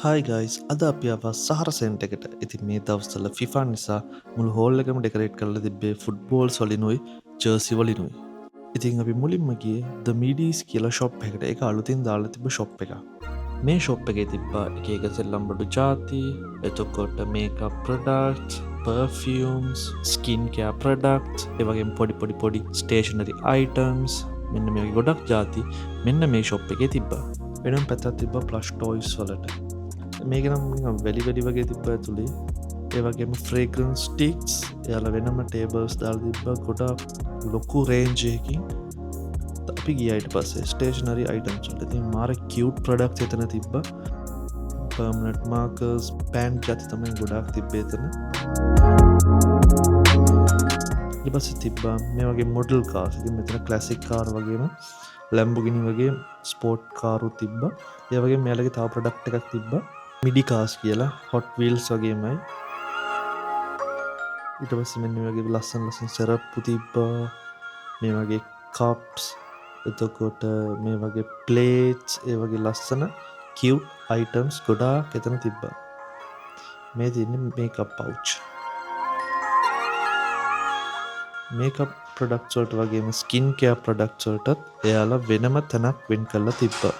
Hi guys, අද අපි ආවා සහර සෙන්ටර් එකට. ඉතින් මේ දවස්වල FIFA නිසා මුළු හෝල් එකම ඩෙකරේට් කරලා තිබ්බේ ෆුට්බෝල්ස් වලිනුයි ජර්සි වලිනුයි. ඉතින් අපි මුලින්ම ගියේ The Midis කියලා ෂොප් එකට. ඒක අලුතින් දාලා තිබ්බ ෂොප් එකක්. මේ ෂොප් එකේ තිබ්බා එක එක සෙල්ලම් බඩු ජාති, එතකොට makeup products, perfumes, skin care products, ඒ වගේම පොඩි පොඩි පොඩි ස්ටේෂනරි අයිටම්ස්, මෙන්න මේ වගේ ගොඩක් ජාති මෙන්න මේ ෂොප් එකේ තිබ්බා. වෙනම පැත්තක් තිබ්බා ප්ලෂ් ටොයිස් වලට. මේක නම් නිකන් වැලි වැලි වගේ තිබ්බා ඇතුලේ. ඒ වගේම ෆ්‍රේග්‍රන්ස් ස්ටික්ස් එයාලා වෙනම ටේබල්ස් දාලා තිබ්බා ගොඩක් ලොකු රේන්ජ් එකකින්. අපි ගියා ඊට පස්සේ ස්ටේෂනරි අයිටම්ස් වලට. ඉතින් මාර කියුට් ප්‍රොඩක්ට්ස් එතන තිබ්බා. පර්මනන්ට් මාකර්ස්, පෑන් ජාති තමයි ගොඩාක් තිබ්බේ එතන. ඊට පස්සේ තිබ්බා මේ වගේ මොඩල් කාර්ස්. ඉතින් මෙතන ක්ලාසික් කාර් වගේම ලැම්බෝගිනි වගේ ස්පෝර්ට් කාරුත් තිබ්බා. ඒ වගේම මෙයාලගේ තව ප්‍රොඩක්ට් එකක් තිබ්බා මිඩි කාර්ස් කියලා, හොට් වීල්ස් වගේමයි. ඊට පස්සේ මෙන්න මේ වගේ ලස්සන ලස්සන සෙරප්පු තිබ්බා. මේ වගේ කප්ස්, එතකොට මේ වගේ ප්ලේට්ස්, ඒ වගේ ලස්සන කියුට් අයිටම්ස් ගොඩාක් එතන තිබ්බා. මේ තියෙන්නේ මේකප් පවුච්. මේකප් ප්‍රොඩක්ට්ස් වලට වගේම ස්කින් කෙයාර් ප්‍රොඩක්ට්ස් වලටත් එයාලා වෙනම තැනක් වෙන් කරලා තිබ්බා.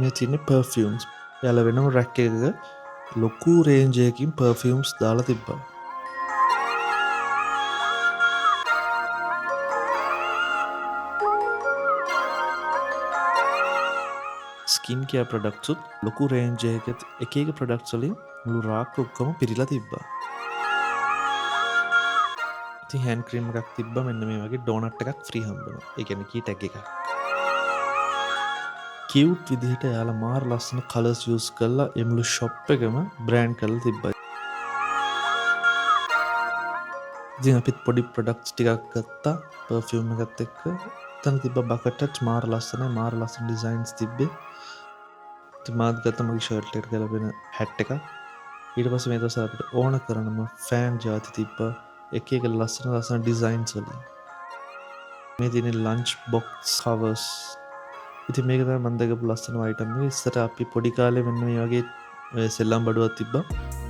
මේ තියෙන්නේ පර්ෆියුම්ස්. එයාලා වෙනම රැක් එකක ලොකු රේන්ජ් එකකින් පර්ෆියුම්ස් දාලා තිබ්බා. ස්කින් කෙයාර් ප්‍රොඩක්ට්ස් උත් ලොකු රේන්ජ් එකක එක එක ප්‍රොඩක්ට්ස් වලින් මුළු රාක්ක ඔක්කොම පිරීලා තිබ්බා. ඉතින් හෑන්ඩ් ක්‍රීම් එකක් තිබ්බා. මෙන්න මේ වගේ ඩෝනට් එකක් ෆ්‍රී හම්බ වෙනවා. ඒ කියන්නේ කී ටැග් එකක්. කියුට් විදිහට එයාලා මාර ලස්සන කලර්ස් යූස් කරලා ඒ මුළු ෂොප් එකම බ්‍රෑන්ඩ් කරලා තිබ්බා. ඉතින් අපිත් පොඩි ප්‍රොඩක්ට්ස් ටිකක් ගත්තා පර්ෆියුම් එකත් එක්ක. එතන තිබ්බ බකට් එකත් මාර ලස්සනයි, මාර ලස්සන ඩිසයින්ස් තිබ්බේ. ඉතින් මාත් ගත්තා මගේ ෂර්ට් එකට ගැලපෙන හැට් එකක්. ඊට පස්සේ මේ දවස්වල අපිට ඕන කරනම ෆෑන් ජාති තිබ්බා එක එක ලස්සන ලස්සන ඩිසයින්ස් වලින්. මේ තියෙන ලන්ච් බොක්ස් කවර්ස්. ඉතින් මේක තමයි මම දැකපු ලස්සනම අයිටම් එක. ඉස්සර අපි පොඩි කාලේ මෙන්න මේ වගේ ඔය සෙල්ලම් බඩුවක් තිබ්බා.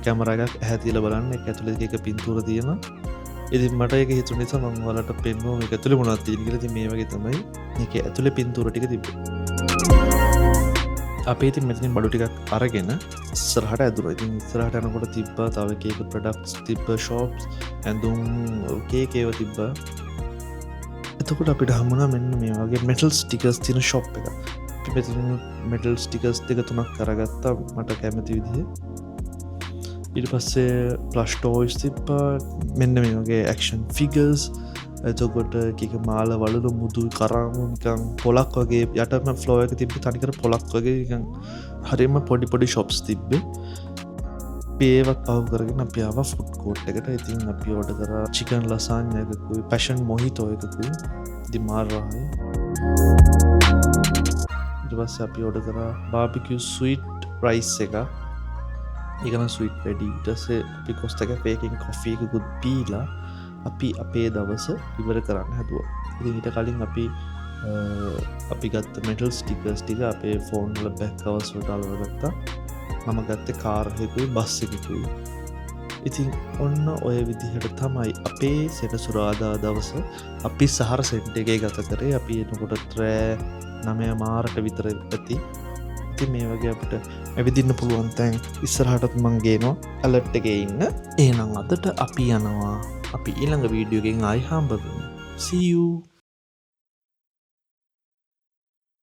කැමරා එකක් ඇහැ තියලා බලන්න ඒක ඇතුලේ එක එක පින්තූර තියෙනවා. ඉතින් මට ඒක හිතුන නිසා මම ඔයාලට පෙන්නුවා මේක ඇතුලේ මොනවද තියෙන්නේ කියලා. ඉතින් මේ වගේ තමයි මේකේ ඇතුලේ පින්තූර ටික තිබ්බේ. අපි ඉතින් මෙතනින් බඩු ටිකක් අරගෙන ඉස්සරහට ඇදුණා. ඉතින් ඉස්සරහට යනකොට තිබ්බා තව එක එක ප්‍රොඩක්ට්ස් තිබ්බ ෂොප්ස්, ඇඳුම් එක එක ඒවා තිබ්බා. එතකොට අපිට හම්බුණා මෙන්න මේ වගේ මෙටල් ස්ටිකර්ස් තියෙන ෂොප් එකක්. අපි මෙතනින් මෙටල් ස්ටිකර්ස් දෙක තුනක් අරගත්තා මට කැමති විදිහේ. ඊට පස්සේ ප්ලෂ් ටොයිස් තිබ්බා. මෙන්න මේ වගේ ඇක්ෂන් ෆිගර්ස්. එතකොට එක එක මාල වලලු මුදු කරාමු නිකන් පොලක් වගේ යටම ෆ්ලෝ එක තිබ්බේ තනිකර පොලක් වගේ නිකන් හරියම පොඩි පොඩි ෂොප්ස් තිබ්බේ. අපි ඒවත් පහු කරගෙන අපි ආවා ෆුඩ් කෝට් එකට. ඉතින් අපි ඕඩර් කරා චිකන් ලසාන්යා එකකුයි පැෂන් මොහිතෝ එකකුයි. ඉතින් මාර රහයි. ඊට පස්සේ අපි ඕඩර් කරා බාබිකියු ස්වීට් රයිස් එකක්. ඒක නම් ස්වීට් වැඩි. ඊට පස්සේ අපි කොස්ටා කැෆේ එකකින් කොෆි එකකුත් බීලා අපි අපේ දවස ඉවර කරන්න හැදුවා. ඉතින් ඊට කලින් අපි ගත්ත මෙටල් ස්ටිකර්ස් ටික අපේ ෆෝන් වල බැක් කවර්ස් වලට අලව ගත්තා. මම ගත්තේ කාර් එකකුයි බස් එකකුයි. ඉතින් ඔන්න ඔය විදිහට තමයි අපේ සෙනසුරාදා දවස අපි සහර සෙන්ටර් එකේ ගත කරේ. අපි එනකොට රෑ 9:00 විතර ඇති. ඉතින් මේ වගේ අපිට ඇවිදින්න පුළුවන් තැන් ඉස්සරහටත් මං ගේනවා. ඇලර්ට් එකේ ඉන්න. එහෙනම් අදට අපි යනවා. අපි ඊළඟ වීඩියෝ එකෙන් ආයි හම්බ වෙමු. See you.